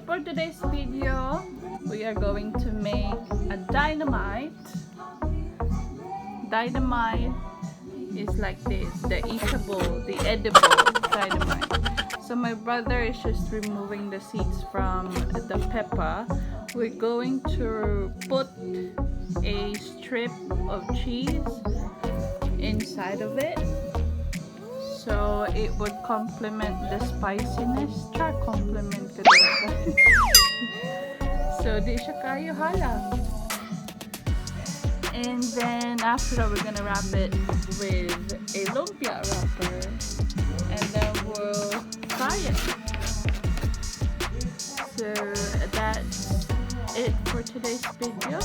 For today's video, we are going to make a dynamite. Dynamite is like this, the eatable, the edible dynamite. So my brother is just removing the seeds from the pepper. We're going to put a strip of cheese inside of it so it would complement the spiciness. Char, complement ka talaga. So di siya kaayo halang. And then after that, we're gonna wrap it with a lumpia wrapper and then we'll fry it. So that's it for today's video.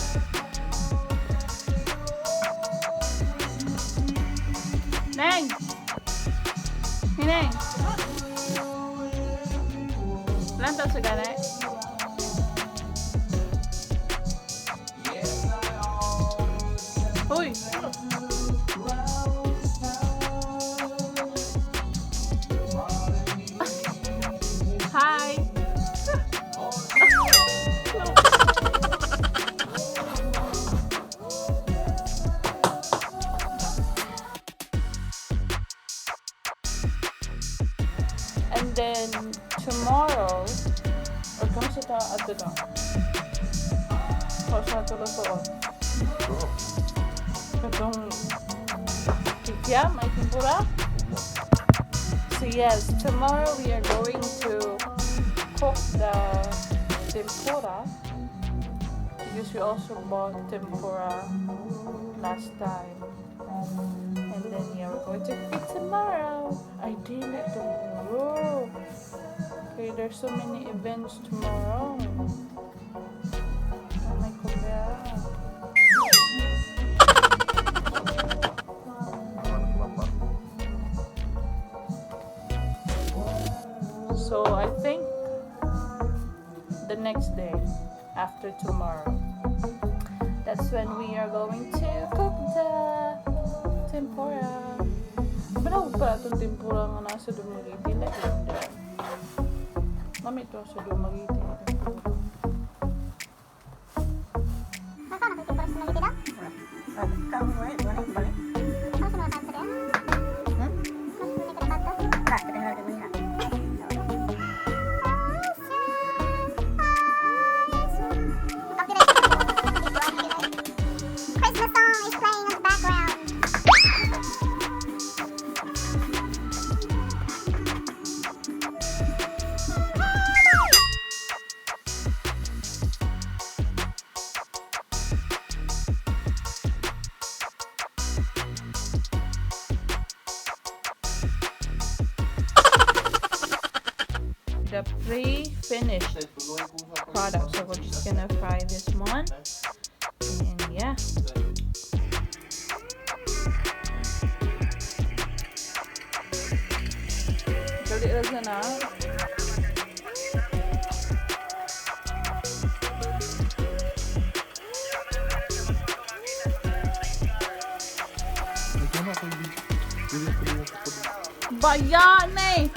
Neng! Hineng! Lantaw sa gani? Uy! Hi! And then tomorrow, or kung sa ta ato na? O sa ato lutoon? Katong kikiam, may tempura? So yes, tomorrow we are going to cook the tempura because we also bought tempura last time. And then yeah, we're going to cook it tomorrow. I did it tomorrow. Okay, there's so many events tomorrow. Oh my God. So I think the next day after tomorrow, that's when we are going to cook the tempura. Pero pa itong tempura nga nasa Dumaguete. Like yun din. Mami ito sa Dumaguete nga tempura. Nasa na kayo sa Dumaguete daw? Ano sa mga kanto diyan? Mas may kanto? Christmas song is playing on the background. The pre-finished product, so we're just gonna fry this one, and yeah. Dali ra na. Bayan eh!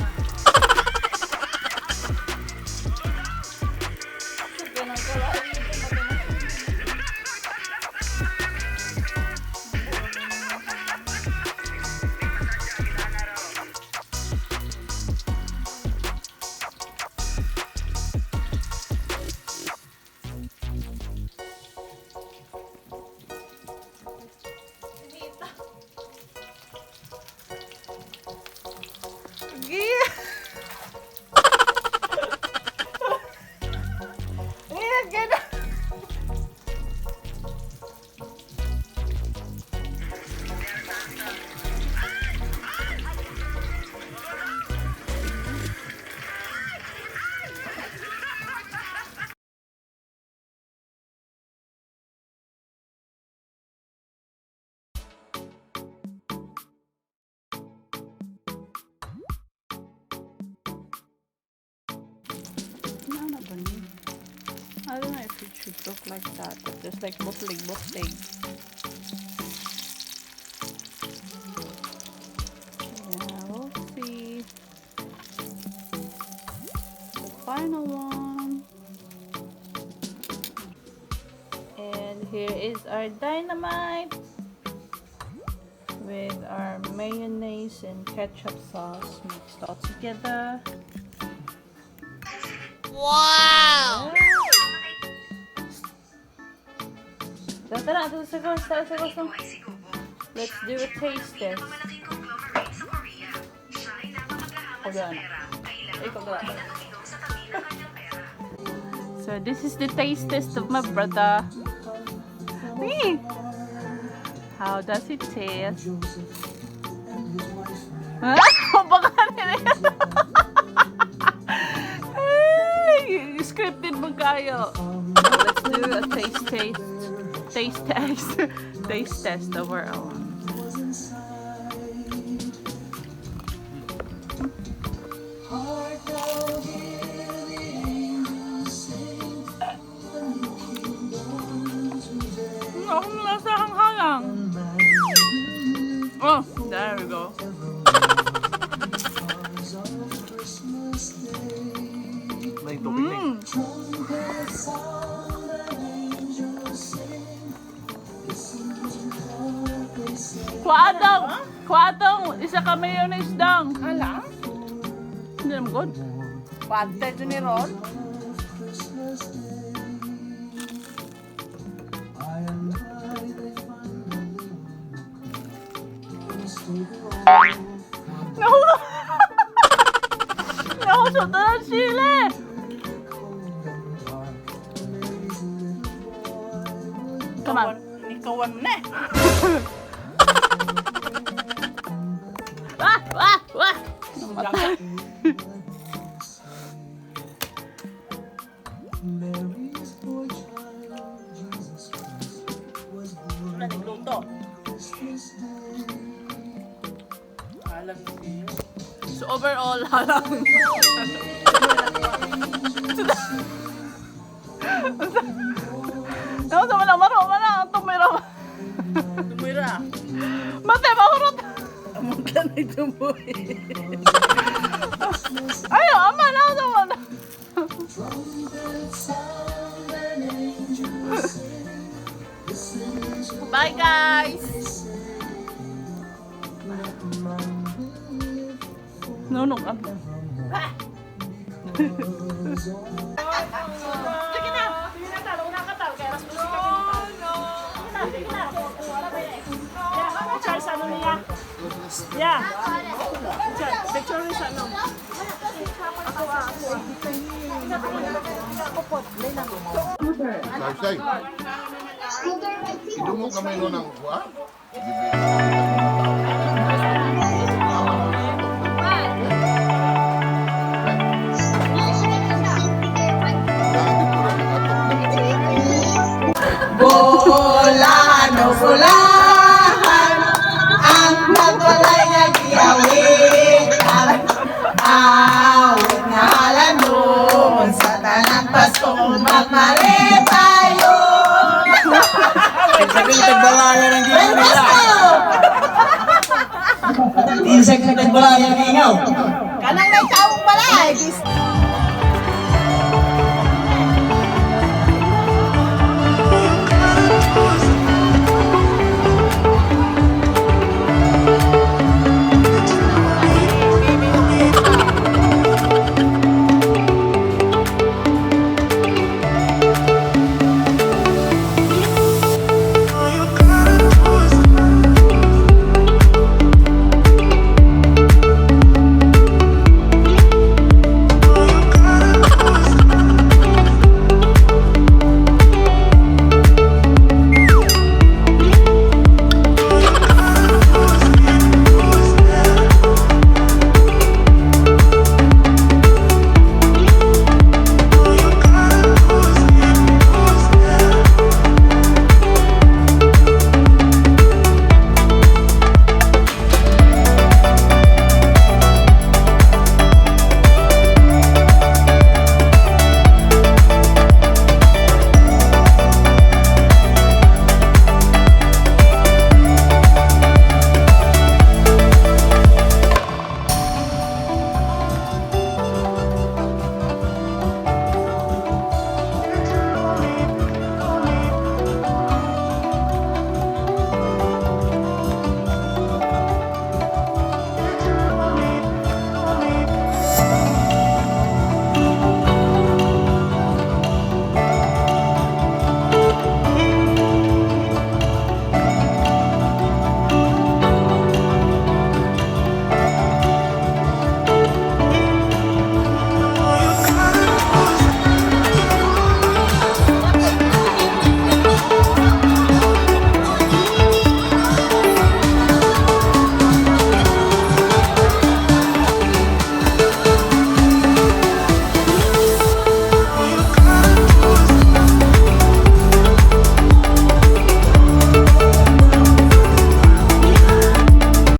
I don't know if it should look like that, but just like butlig butlig. Yeah, we'll see. The final one. Here is our dynamite with our mayonnaise and ketchup sauce mixed all together. Wow! Tara, tara, tara, tara. Let's do a taste test. Hold on. Ikaw gawa. So this is the taste test of my brother. Hey! How does it taste? Ha? Baka nila. Ay, scripted man kaayo. Let's do a taste taste taste test taste test overall. Akong lasa halang. Oh, there we go. May tubig na eh. Kuadong! Kuadong! Isa ka mayonnaise dong. Ala? Hindi naman good. Pante dyan ni Ron. Nahulog! Nahusot na ng sili! Come on. Nikawan na eh. Ah! Ah! Ah! Namatay. Mary's boy child, Jesus Christ, was born Wala nagluto. Christmas Day. Alam niyo. So overall, halang. Ako sa wala, maro, wala, tumira. Tumira. Mate, mahurot. Among ka na tumuwi. Ay, ama na, sa wala. Trumpets sound and angels sing. Listen to Bye, guys. what man will live Nunok ang. because all Sige na. Sige na, talo na ka talo. Kaya mas musika no. Sige na, Picture sa ano niya? Yeah. Picture, picture sa ano. Saysay. Idungog kami no ng kuha. Bolahan o bolahan, ang pagwalay nga giawit ang awit nga halanon sa tanang Pasko magmaripayo. Sabi ng tagbalaya ng Well, gingaw nila. Pasko! Insect ng tagbalaya ng gingaw. Kanang may taong balay.